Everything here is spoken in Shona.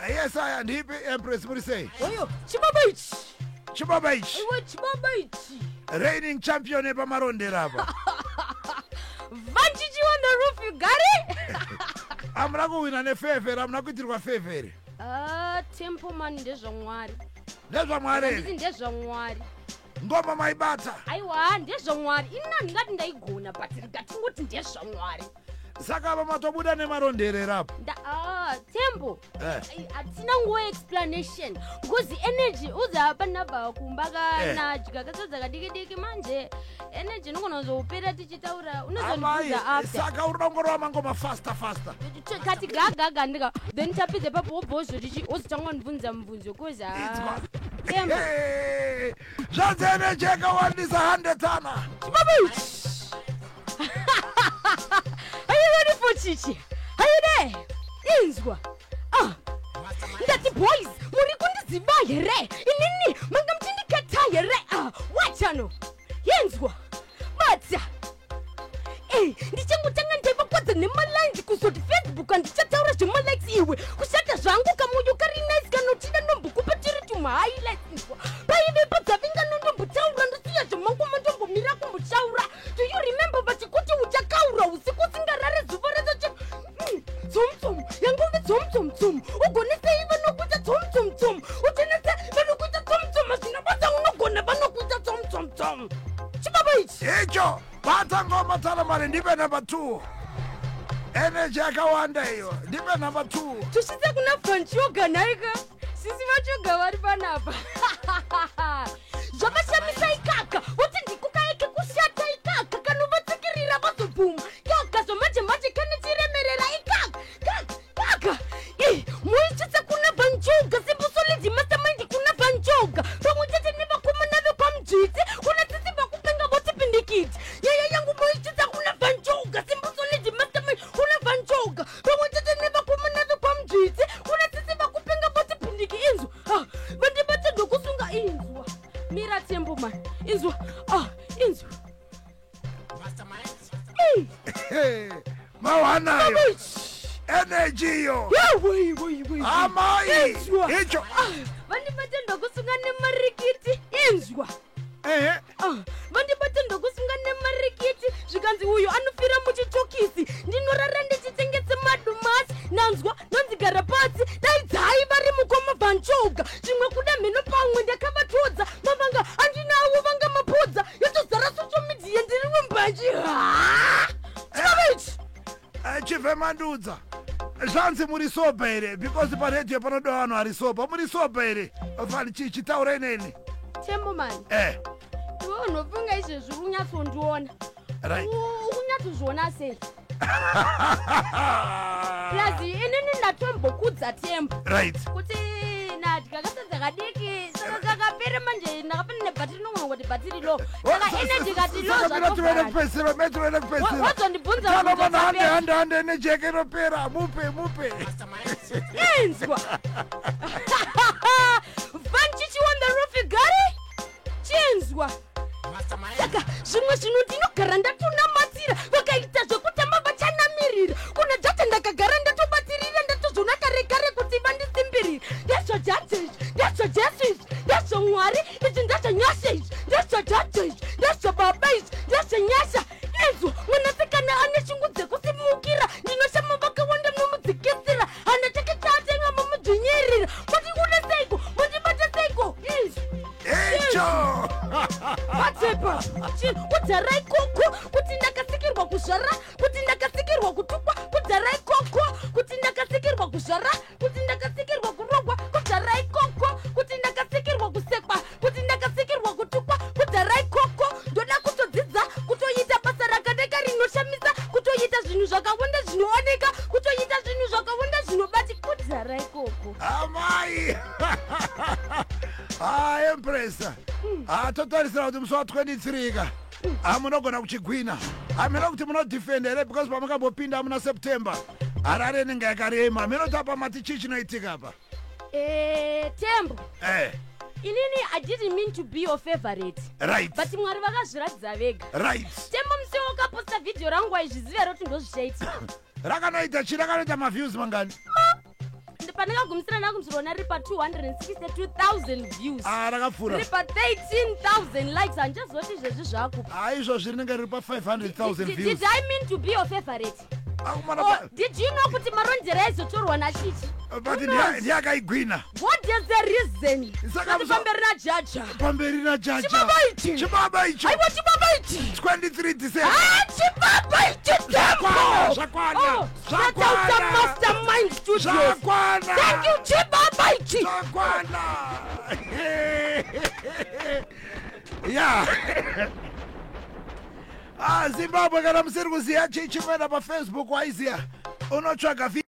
Yes, aya ndipi Empress, muri sei? Oyo, chibaba ichi. Chibaba ichi. Iwe chibaba ichi. Reigning champion epamarondera apa. Vanchichi on the roof, you got it? Amuna kuwina nefevhere, amuna kuitirwa fevhere. Ah, Temple man ndezvaMwari. NdezvaMwari. Nditi ndezvaMwari. Ngoma maibata. Aiwa, ndezvaMwari. Ini ndingati ndaigona but ndikatingoti ndezvaMwari. Saka apa matobuda nemaronderera apa. Ah, Temple. Hatina nguva explanation because energy uze apa nabva kumba kana dya kasadza kadiki diki manje energy inogona kuzopera tichitaura unozondibvunza after. Saka uri dongorova mangoma faster faster. Kati gagaga ndika then tapedza ipapo wobva wozoti wozotanga kundibvunza mubvunzo cause Temple. Zvanzi energy yakawandisa 100 tana. Chibaba ichi. Are you ready for Chichi? Are you there? Inzwa. Ah. Ndati boys, muri kundiziva here? Inini manga muchindiketa here? Ah, wachano. Yenzwa. Batsa. Eh, ndichangotanga ndaivakodza nemalines kuzoti Facebook handichataura zvemalikes iwe. Kushata zvangu kamoyo kari nice kanotida ndombokupa tiri tumahighlights inzwa. Paivepo dzavinga nondombotaura ndosiya zvemangoma ndombomira kumbotaura. Do you remember vachikuti uchakaura usiku usingarare zuva rese tsum tsum yangove tsum tsum tsum ugonesei vanokuita tsum tsum tsum uchenese vanokuita tsum tsum hazvina basa unogona vanokuita tsum tsum tsum chibaba ichi icho bata ngoma talamari ndipe number 2 energy yakawanda iyo ndipe number 2 tusvitse kuna Franchoga nhaika sisi vachoga vari panapa zvavashamisa ikaka voti ndikukaeke kushata ikaka kanovatsikirira vazobvuma kaka zvamanje manje kane chiremerera ikaka kaka kaka muitsvitse kuna Vanchoga simbusolidzi mastermind kuna Vanchoga pamwe chete nevakomana vekwamudzvitsi kuna tsitsi vakupenga voti pindikiti yaya yangu muitsvitsa kuna Vanchoga simbusolidzi mastermind kuna Vanchoga pamwe chete nevakomana vekwamudzvitsi kuna tsitsi vakupenga voti pindiki inzwa vandibate ndokusunga inzwa mira Temple man inzwa inzwa mawanayo energy iyo amai icho vandibate ndokusunga nemarikiti inzwa vandibate ndokusunga nemarikiti zvikanzi uyu anofira muchitokisi ndinorara ndichitengese madumasi nanzwa ndonzigara pasi daidzai vari mukoma Vanchoga zvimwe kuda mheno pamwe ndakavatodza mavanga andinawo vanga mapodza yotozara social media ndiri wembanji chikavaichi chivhemandudza zvanzi muri sober here because paredhiyo panoda vanhu vari sober muri sober here fani chitaurei neni Temple man iwe unofunga izvezvi uri kunyatsondiona right ukunyatsozviona sei plus inini ndatombokudza Tembo right kuti nadya kasadza kadiki saka kakapera manje ndakapinda nebhatiri nogona kuti bhatiri low saka energy kati low wazondibvunza hande hande energy yake inopera mupe mupe inzwa Vanchichi on the roof you got it chinzwa saka zvimwe zvinhu ndinogara ndatonamatira vakaita zvekutamba vachanamirira kuna jaja ndakagara ndatobatirira ndatozvona kare kare kuti vandisimbirira ndezvajaja izvi ndezvajesu izvi ndezvamwari izvi ndezvanyasha izvi ndezvajaja izvi ndezvababa izvi ndezvenyasha izvo mwanasikana ane shungu dzekusimukira ndinoshama vakawanda nomudzikisira hana chake chaatenga mumudzvinyirira mundikuda seiko mundibata seiko izvi icho patepa kudhara ikoko kuti ndakasikirwa kuzvara kuti ndakasikirwa kutukwa kudhara ikoko kuti ndakasikirwa kuzvara kuti ndakasikirwa kurogwa kudhara ikoko kuti ndakasikirwa kusekwa kuti ndakasikirwa kutukwa kudhara ikoko ndoda kutodzidza kutoita basa rakanaka rinoshamisa kutoita zvinhu zvakawanda zvinooneka kutoita zvinhu zvakawanda zvinobati kudhara ikoko amai Empress totarisira kuti musi wa23 ka hamunogona kuchigwina hamina kuti munodefenda here because pamakambopinda muna September Harare inenge yakarema hamina kuti apa mati chii chinoitika apa Tembo inini I didn't mean to be your favorite but Mwari vakazviratidza vega Tembo musi wakaposta vhidhiyo rangu waizviziva here kuti ndozvichaitika Rakanoita chi rakanoita maviews mangani? Pandakagumisira ndakumusirona riri pa 262,000 views. Ah, rakapfuura. Riri pa 13,000 likes. Handichazoti izvezvi zvakupa. Ah, izvozvi rinenge riri pa 500,000 Did views. I mean to be your favorite? Akumana Or did you know kuti marondera aizotorwa naChichi? But ndiye akaigwina. What is the reason? Saka Sati pamberi naJaja. Pamberi naJaja. Chibaba ichi. Chibaba icho. Aiwa, chibaba ichi. 23 December. Ah, chibaba ichi. Zvakwana, zvakwana. Oh, shout out to Zvakwana. Mastermind Studios. Zvakwana. Thank you, chibaba ichi. Zvakwana. Ya. Ah, Zimbabwe, kana musiri kuziya Chichi, muenda paFacebook, waiziya, unotsvaga.